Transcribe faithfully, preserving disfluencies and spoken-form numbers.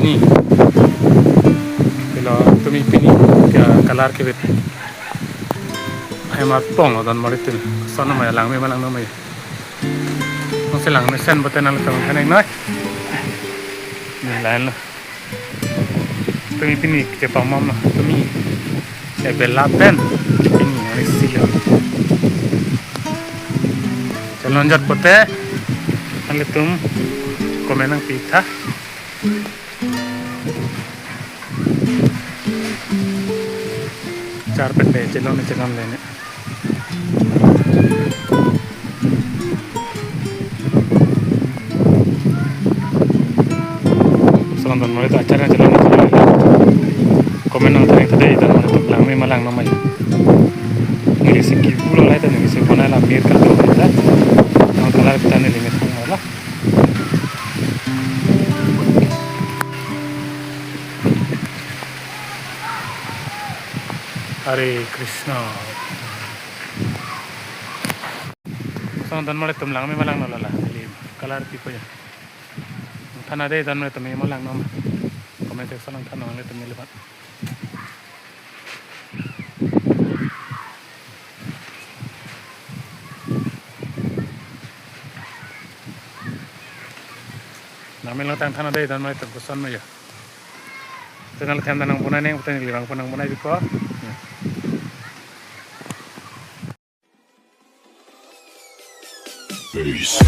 Ni. Pilo tumi pini ke color kebit. Hem apong lo don mari tumi. Son nama ya, langme ma lang nama ya. Nonsi langmesen pute nanglitum than-iknoi. Ni lahenlo. Tumi pini kechepamam lo. Tumi. Ebela pen. Pini hari silo. Chelonjot pute. Nanglitum comment nangpitha. Char pen de chelon chelon le ne. Son don mari ta char chelon chelon le. Comment nangthan-ik tha dei, don mari ta langme ma lang nama ya. Neli si kipu lo lai ta, neli si bonai la mir kal ta. Nang color ta neli me thang la. Hare Krishna. Son don mari tum langme ma lang nanglo la. Neli color pipo ya. Than-a dei don mari tum me ma lang nama. Comment section nangthan nanglitum neli pat. Nangmelo tang than-a dei don mari tum koson ma ya. Channel them dan nang bonai neng pute neli bang pon nang bonai biko. Peace.